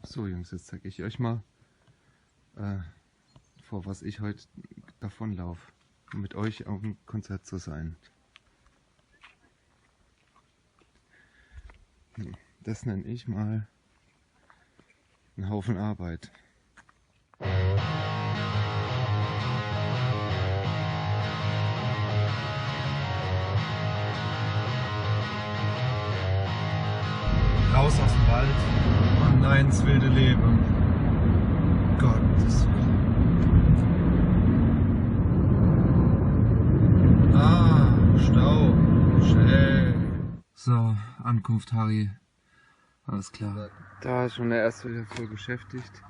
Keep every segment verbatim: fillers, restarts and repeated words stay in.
So, Jungs, jetzt zeig ich euch mal, äh, vor was ich heute davonlaufe, um mit euch auf dem Konzert zu sein. Hm, das nenne ich mal einen Haufen Arbeit. Raus aus dem Wald und rein ins wilde Leben. Gottes Willen. Ah, Stau. Schön. So, Ankunft, Harry. Alles klar. Da ist schon der erste wieder voll beschäftigt.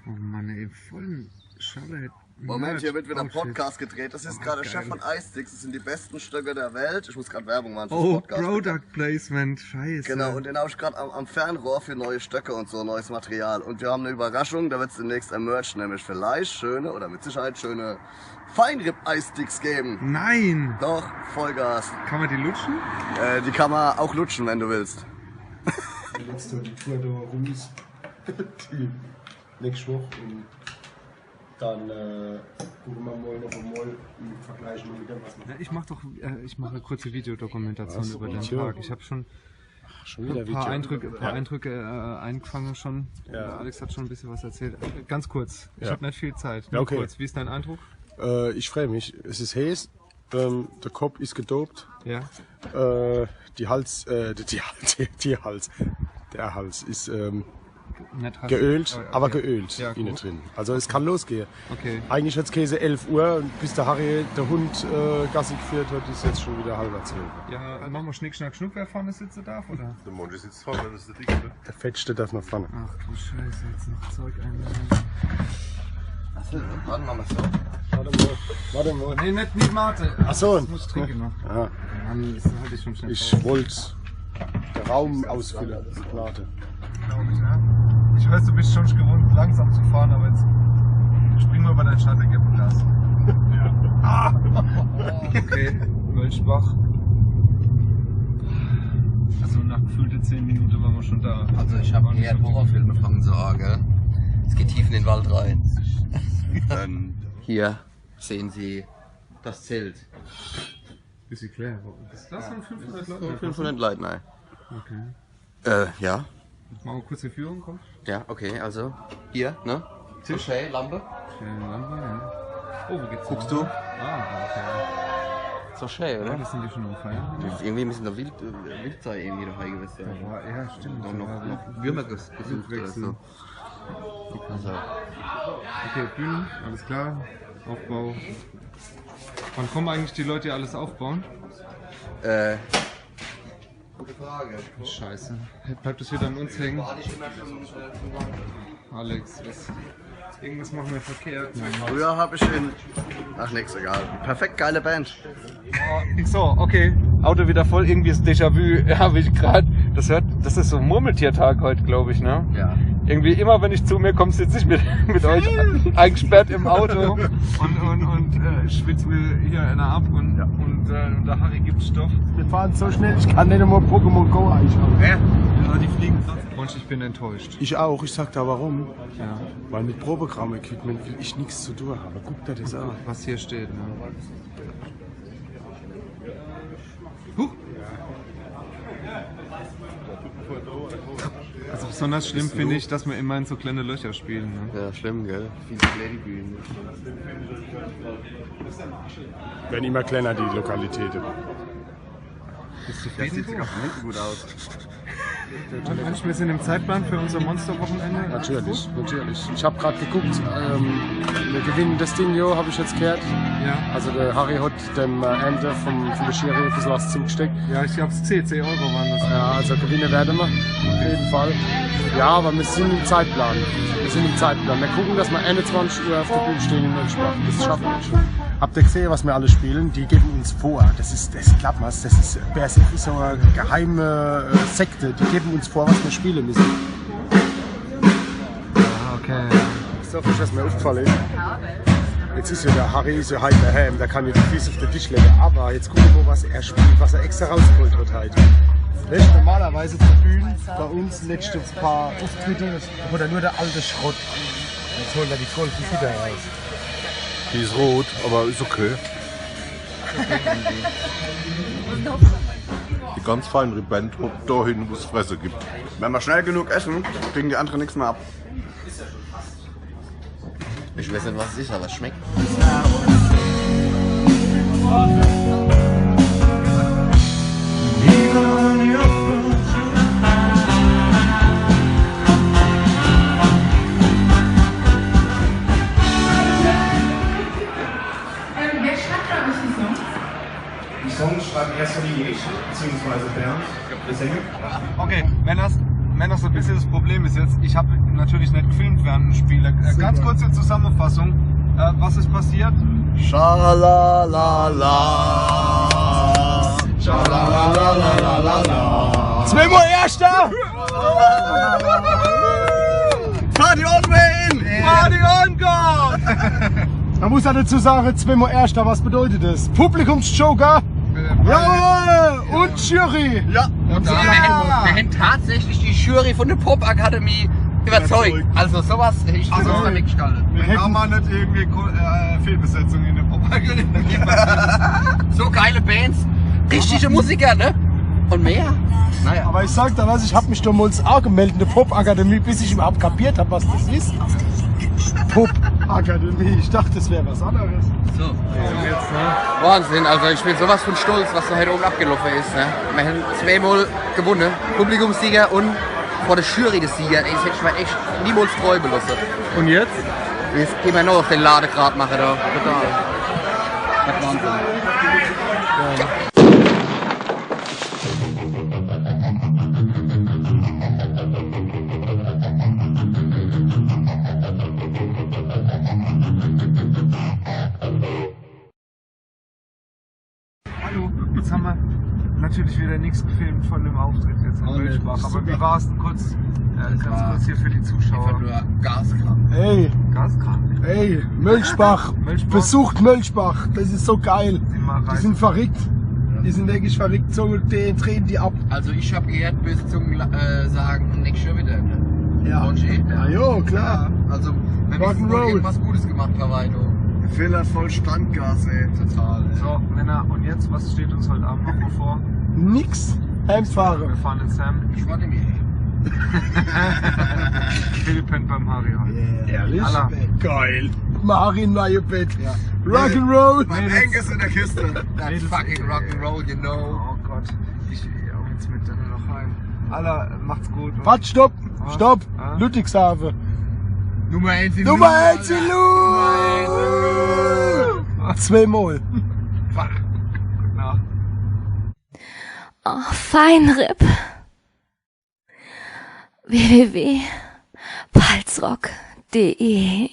Oh Mann, ey, voll ein Schalle. Moment, hier wird wieder Podcast gedreht. Das ist gerade Chef von Eisdicks. Das sind die besten Stöcke der Welt. Ich muss gerade Werbung machen fürs Podcast. Oh, Product Placement, scheiße. Genau, und den habe ich gerade am, am Fernrohr für neue Stöcke und so, neues Material. Und wir haben eine Überraschung, da wird es demnächst ein Merch, nämlich vielleicht schöne oder mit Sicherheit schöne Feinripp-Eisdicks geben. Nein! Doch, Vollgas. Kann man die lutschen? Äh, die kann man auch lutschen, wenn du willst. Jetzt so die Tour da rum ist. Die nächste Woche und dann, äh, gucke mer mal noch mal und vergleiche mal mit dem, was mer... Ja, ich mache doch, äh, ich mache eine kurze Videodokumentation über den Tag. Ich habe schon ein paar Eindrücke, paar Eindrücke, äh, eingefangen schon. Ja. Alex hat schon ein bisschen was erzählt. Ganz kurz, ich habe nicht viel Zeit. Nur kurz, wie ist dein Eindruck? Äh, ich freue mich. Es ist heiß. Ähm, der Kopf ist gedopt. Ja. Äh, die Hals, äh, die, die, die, die Hals, der Hals ist, ähm, geölt, aber geölt innen drin. Also es kann losgehen. Okay. Eigentlich hat es geheißen elf Uhr und bis der Harry, der Hund, äh, Gassi geführt hat, ist jetzt schon wieder halb zwölf. Ja, machen wir Schnick, Schnack, Schnuck, wer vorne sitzen darf, oder? Der Monty sitzt vorne, das ist der Dickste. Der Fettste darf nach vorne. Ach du Scheiße, jetzt noch Zeug einladen. Achso, warte mal, was so? Warte mal, warte mal. Nee, nicht, nicht Mate. Ach so. Ich muss trinken noch. Ja. Mann, ist halt schon schnell. Ich wollte den Raum ausfüllen, die Platte. Glaub ich, ja. Ich weiß, du bist schon gewohnt, langsam zu fahren, aber jetzt spring mal über deinen Schatten, gib Gas. Ja. Ah! Okay, Mölschbach. Also nach gefühlte zehn Minuten waren wir schon da. Also ich habe eher Horrorfilme fangen so an, gell? Es geht tief in den Wald rein. Dann hier sehen Sie das Zelt. Bisschen klein, aber das sind fünfhundert Leute. Fünfhundert Leute, nein. Okay. Äh, ja. Machen wir kurz die Führung, komm. Ja, okay, also hier, ne? Tisch. So schön, Lampe. Schöne Lampe, ja. Oh, wo geht's hin? Guckst du? Ah, okay. So schön, oder? Ja, das sind die schon am Feiern. Das ist irgendwie ein bisschen der Wild, äh, Wildzei irgendwie dabei gewesen. Da war, ja, stimmt. Da noch, noch Würmer ges-, gesucht oder so. Also. Okay, Bühnen, alles klar. Aufbau. Wann kommen eigentlich die Leute, die alles aufbauen? Äh, gute Frage. Scheiße. Bleibt es wieder an uns hängen? Alex, was, irgendwas machen wir verkehrt, Mann. Früher habe ich in, ach nix, egal. Perfekt geile Band. So, okay. Auto wieder voll. Irgendwie ist Déjà-vu. Ja, wie ich gerade, das hört, das ist so ein Murmeltiertag heute, glaube ich, ne? Ja. Irgendwie immer, wenn ich zu mir komme, sitze ich mit, mit euch eingesperrt im Auto und, und, und äh, schwitze mir hier einer ab und, ja, und, äh, und der Harry gibt Stoff. Wir fahren so schnell, ich kann nicht einmal Pokémon Go einschauen. Ja, die fliegen. Und ich bin enttäuscht. Ich auch, ich sage dir warum. Ja. Weil mit Proberaum-Equipment will ich nichts zu tun haben. Guck dir das an. Was hier steht, ne? Huch. Also besonders schlimm finde ich, dass wir immer in so kleine Löcher spielen, ne? Ja, schlimm, gell? Viel zu kleine Bühnen. Werden immer kleiner, die Lokalitäten. Bist du zufrieden? Das sieht sogar von hinten gut aus. Manchmal ist in dem Zeitplan für unser Monsterwochenende. Natürlich, natürlich. Ich habe gerade geguckt, ähm, wir gewinnen das Ding, jo, habe ich jetzt gehört. Ja. Also der Harry hat dem, äh, Ende vom, von der Schiri ein bisschen was zugesteckt. Ja, ich glaube, zehn, zehn Euro waren das. Ja, also gewinnen werden wir, auf jeden Fall. Ja, aber wir sind im Zeitplan. Wir sind im Zeitplan. Wir gucken, dass wir einundzwanzig Uhr auf der Bühne stehen in Mönchsbach. Das schaffen wir schon. Habt ihr gesehen, was wir alle spielen? Die geben uns vor. Das ist, das ist, glaub mal's, das ist, B S F ist so eine geheime, äh, Sekte. Die geben uns vor, was wir spielen müssen. Ah, okay. So viel ist mir aufgefallen. Jetzt ist ja der Harry, ist ja heute daheim, der kann ja die Füße auf den Tisch legen. Aber jetzt gucken wir, was er spielt, was er extra rausgeholt hat heute. Weißt, normalerweise Tribünen bei uns, letzte paar Auftritte, da kommt dann nur der alte Schrott. Jetzt holt er die Golf wieder raus. Die is rot, aber is okay. Die ganz Feinripp-Band hockt dahin, wo's Fresse gibt. Wenn wir schnell genug essen, kriegen die anderen nichts mehr ab. Ich weiß nicht, was es ist, aber es schmeckt. Ähm, wer schreibt bei euch die Songs? Die Songs schreibt in erster Linie ich, beziehungsweise Bernd, der Sänger. Okay, wenn das, wenn das so ein bisschen das Problem ist jetzt, ich habe natürlich nicht gefilmt während dem Spiel. Äh, ganz kurze Zusammenfassung, äh, was ist passiert? Schalalala. Schalalala. Zweimal Erster! Party on, man! Party on, God! Man muss ja dazu sagen, zweimal Erster, was bedeutet das? Publikumsjoker? Ja! Und Jury! Ja! Und wir haben, wir haben tatsächlich die Jury von der Popakademie überzeugt. Überzeugt. Also sowas hätte ich Also, nicht gestaltet. Wir haben mal nicht irgendwie Ko- äh, Fehlbesetzung in der Popakademie. So geile Bands, richtige Musiker, ne? Und mehr. Naja. Aber ich sag dir was, ich hab mich damals auch gemeldet in der Popakademie, bis ich überhaupt kapiert hab, was das ist. Popakademie, ich dachte, das wäre was anderes. So. Wahnsinn, also ich bin sowas von stolz, was da heute oben abgelaufen ist. Ne? Wir haben zweimal gewonnen, Publikumssieger und vor der Jury des Siegers. Ey, das hätte ich mir echt niemals träumen lassen. Und jetzt? Jetzt gehen wir noch den Laden grad machen da. Total. Das ist Wahnsinn. Hallo, jetzt haben wir natürlich wieder nichts gefilmt von dem Auftritt jetzt in Mölschbach, aber wie war es denn kurz, äh, ganz kurz hier für die Zuschauer? Nur Gaskrank. Ey, Gaskrank? Ey, Mölschbach. Mölschbach. Besucht Mölschbach. Das ist so geil. Die sind verrückt. Die sind wirklich verrückt. So, die drehen die ab. Also ich habe gehört, böse Zungen äh, sagen, nächstes Jahr wieder. Ne? Ja. Roger, ja. Ah, jo, klar. Ja, also, wenn Rock'n'Roll. Irgendwas Gutes gemacht, Kawaii, du. Phil hat voll Standgas, ey. Total, ey. So, Männer, und jetzt, was steht uns heute Abend noch bevor? Nix. Heimfahre. Wir fahren ins Sam. Ich warte mir. Philipp pennt beim Mario. Yeah. Ehrlich? Alla. Geil. Mario, neue Bett. Ja. Rock'n'Roll. Mein Enk ist in der Kiste. That's fucking Rock'n'Roll, you know. Oh Gott. Ich, ja, jetzt mit dann noch rein. Alla, macht's gut. Wart, stopp, stopp. Ah? Ludwigshafen. Nummer eins in Nummer eins in Lu. Zweimal. Fuck. Gute Nacht. Oh, Feinripp. www.palzrock.de